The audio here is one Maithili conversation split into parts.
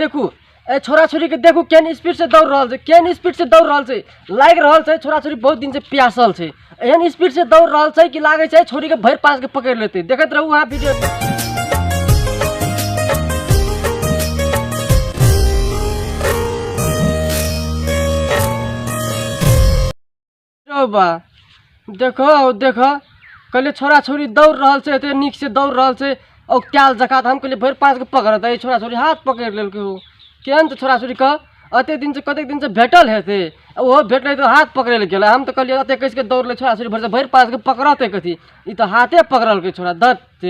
देखू, ए छोरा छोरी के देखू केहन स्पीड से दौड़ रहल छै, केहन स्पीड से दौड़ रहल छै। लागि रहल छै छोरा छोरी बहुत दिन से प्यासल छै, एहन स्पीड से दौड़ रहल छै कि लागै छै छोरी के भरि पास के पकड़ि लेतै। देखैत रहू अहाँ वीडियो। रौ बा, देखो देखो, कहलियै छोरा छोरी दौड़ रहल छै, एते नीक से दौड़ रहल छै और कैल जकाँ, तऽ हम कहलियै भरि पाँच के पकड़तै, छोरा छोरी हाथ पकड़ि लेलकै। ओ केहन छै छोरा छोरी के, एते दिन से कतेक दिन से भेटल हेतै, आ ओहो भेटलै तऽ हाथ पकड़ै लए गेलै। हम तऽ कहलियै एते कसि के दौड़लै छोरा छोरी भरि भरि पाँच के पकड़तै कथी, ई तऽ हाथे पकड़लकै छोरा दत्त।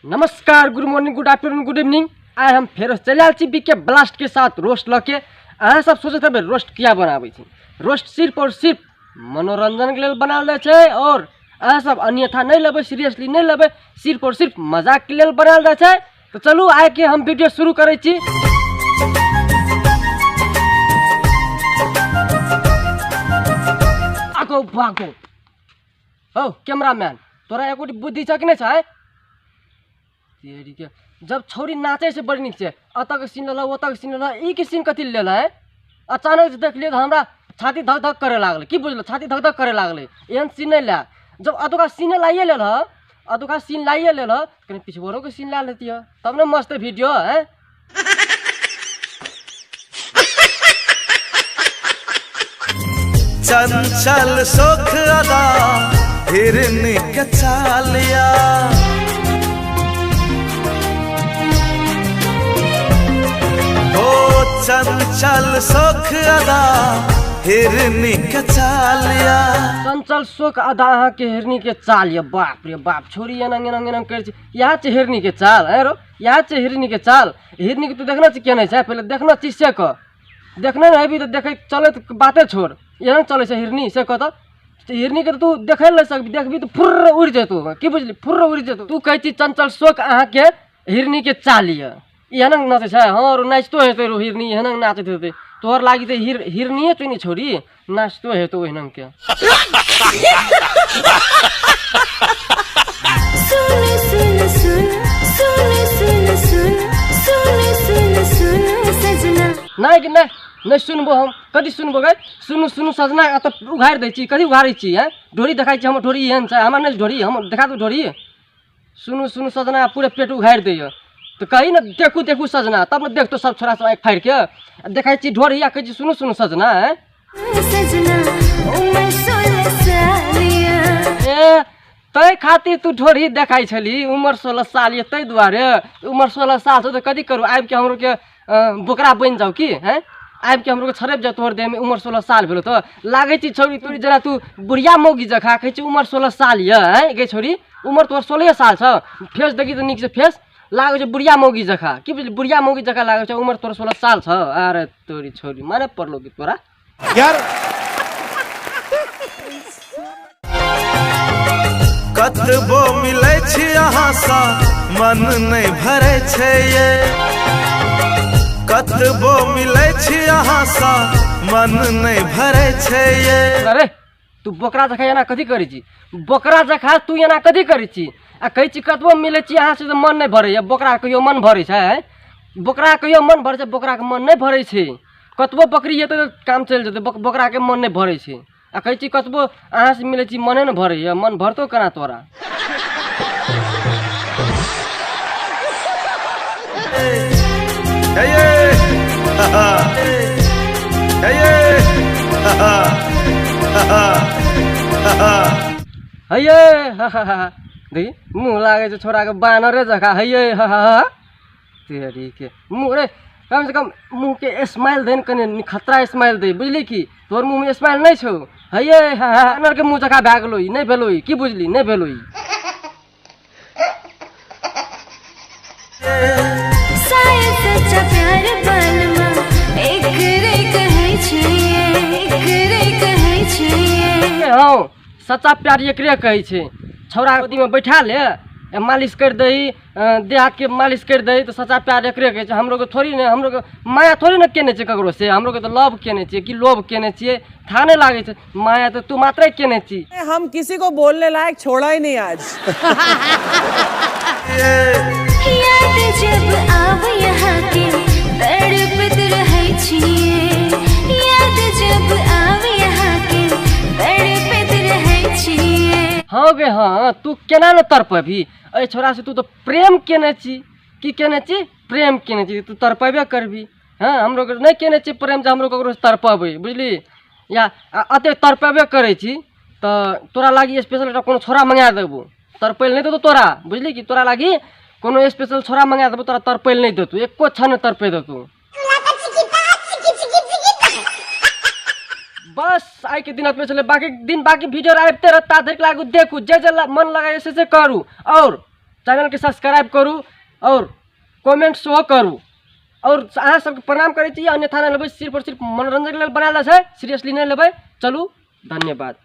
नमस्कार, good morning, good afternoon, good evening. आइ हम फेर चलि आयल छी बीके ब्लास्ट के साथ रोस्ट लऽ के। अहाँ सब सोचैत हेबै रोस्ट किया बनाबै छी। रोस्ट सिर्फ और सिर्फ मनोरंजन के लेल बनायल जाइ छै और अहाँ सब अन्यथा नहि लेबै, सीरियसली नहि लेबै, सिर्फ और सिर्फ मजाक के लेल बनायल जाइ छै। तऽ चलू आइ के हम वीडियो शुरू करै छी। भागो भागो हौ कैमरामैन, तोरा एकोटी बुद्धि छ कि नहि छै? तेरी के जब छौरी नाचै छै बड़ नीक छै, एतऽ के सीन लेलक ओतऽ के सीन लेलक, ई के सीन कथी लेल है? अचानक जे देखलियै तऽ हमरा छाती धक धक करे लागलै, की बुझलहुँ, छाती धक धक करे लागलै। एहन सीन नहि लए, जब एतुका सीने लाइए लेल हँ, एतुका सीन लाइए लेल हँ, कनि पिछबड़ोके सीन लए लेतियै तब ने मस्त वीडियो है। चंचल सुख अदा हिरन के चालिया, ओ चंचल सुख अदा हिरन के चालिया। चंचल शोक अदा अहाँके हिरनी के चाल यऽ। बाप रे बाप, छोरी एना एना एना करै छै, इएह छै हिरनी के चाल। ऐं रो, इएह छै हिरनी के चाल। हिरनी के तू देखने छी केने छै? पहिले देखने छी से कह, देखने ने हेबी तऽ देखै चलैत बाते छोड़, एहन चलै छै हिरनी से कह। तऽ हिरनी के तऽ तू देखै लए सकबी, देखबी तऽ फुर्र उड़ि जेतौ, की बुझली, फुर्र उड़ि जेतौ। तू कहै छी चंचल शोक अहाँके हिरनी के चाल यऽ, एहन नाचै छै। हँ रो, नाचितो हेतै रो हिरनी, एहन नाचैत हेतै तोहर लागि तऽ हिरनिये चुनी छोड़ी नाचतो हेतौ ओहिना के। सुन सुन सुन सुन सुन सुन सुन सुन सुन सजना। नहि कि नहि, नहि सुनबो हम, कथी सुनबो गै? सुनू सुनू सजना एतऽ उघारि दै छी, कथी उघारै छी? हैं ढोरी देखाइ छी हमर, ढोरी एहन छै हमर, नहि ढोरी हम देखा दू ढोरी। सुनू सुनू सजना पूरे पेट उघारि दैए, तऽ कही ने देखू देखू सजना, तब ने देखतो सब छोरा सब आँखि फाड़िके। आ देखै छी ढोरी आ कहै छी सुनू सुनू सजना। हैं सजना उमर 16 सालिया। ए तै खातिर तू ढोरी देखाइ छली, उमर 16 साल यऽ ताहि दुआरे। उमर 16 साल छौ तऽ कथी करू, आबिके हमरोके बोकरा बनि जाउ की? हैं आबिके हमरोके छड़पि जाउ तोहर देहमे? उमर 16 साल भेलौ तऽ लागै छी छौरी तोरी जेना तू बुढ़िया मौगी जकाँ, कहै छी उमर 16 साल यऽ। हैं गे छौरी, उमर तोहर 16 साल छौ, फेस देखी तऽ नीकसँ फेस लागै छै बुढ़िया मौगी जकाँ, की बुझली, बुढ़िया मौगी जकाँ लागै छै, उमर तोहर 16 साल छौ। अरे तोरी छौरी माने पड़लौ कि तोरा यार। कतबो मिलै छी अहाँसँ मन नहि भरै छै ये, कतबो मिलै छी अहाँसँ मन नहि भरै छै ये। अरे तू बोकरा जकाँ एना कथी करै छी? बोकरा जकाँ तू एना कथी करै छी? आ कहै छी कतबो मिलै छी अहाँसँ तऽ मन नहि भरैए। बोकरा कहियो मन भरै छै? बोकरा कहियो मन भरै छै? बोकराके मन नहि भरै छै, कतबो बकरी हेतै तऽ काम चलि जेतै, बोकराके मन नहि भरै छै। आ कहै छी कतबो अहाँसँ मिलै छी मने नहि भरैए, मन भरतौ केना तोरा? हे ये, हे ये, हैये हा हा हा, देखी मुँह लागै छै छोराके बानरे जकाँ। हैये हा हा हा, तेरी के मुँह रे, कम से कम मुँहके स्माइल दे ने, कनि खतरा स्माइल दे, बुझली कि तोहर मुँहमे स्माइल नहि छौ। हैये हा हा, बानरके मुँह जकाँ भए गेलौ ई, नहि भेलौ ई, की बुझली, नहि भेलौ ई। साया सच्चा प्यार बलमा एकरे कहै छै, एकरे कहै छै। हँ सच्चा प्यार एकरे कहै छै। छौड़ा गोदीमे बैठा ले, मालिश करि दही, देह हाथके मालिश करि दही, तऽ सच्चा प्यार एकरे कहै छै। हमरो के थोड़ी ने, हमरो के माया थोड़ी ने केने छै ककरो से, हमरो के तऽ लव केने छियै कि लोभ केने छियै, था नहि लागै छै। माया तऽ तू मात्रे केने छी। हम किसी को बोलने लायक छोड़ा ही नहीं आज। याद जब आब अहाँके तड़पैत रहै छियै। याद जब आब अहाँके तड़पैत रहै छियै। हँ गे हँ, तू केना ने तड़पेबही एहि छोड़ासँ? तू तऽ प्रेम केने छी। की केने छी? प्रेम केने छी। तू तड़पेबे करबही। हँ, हमरो नहि केने छी प्रेम जे हमरो ककरोसँ तड़पेबै, बुझली? या एतेक तड़पेबे करै छी तऽ तोरा लागि स्पेशल एकटा कोनो छोड़ा मँगा देबौ, तड़पै लए नहि देतौ तोरा, बुझली? कि तोरा लागि कोनो स्पेशल छोड़ा मँगा देबौ, तोरा तड़पै लए नहि देतौ, एको क्षण नहि तड़पै देतौ। बस आइके दिन एतबे छलै। बाकी दिन बाकी वीडियो आबिते रहत, ता धरि लागू देखू, जे जे मन लगाए से करू आओर चैनलके सब्सक्राइब करू आओर कमेंट सेहो करू। आओर अहाँ सबके प्रणाम करै छी, अन्यथा नहि लेबै। सिर्फ आओर सिर्फ मनोरञ्जनके लेल बनायल जाइ छै, सीरियसली नहि लेबै। चलू, धन्यवाद।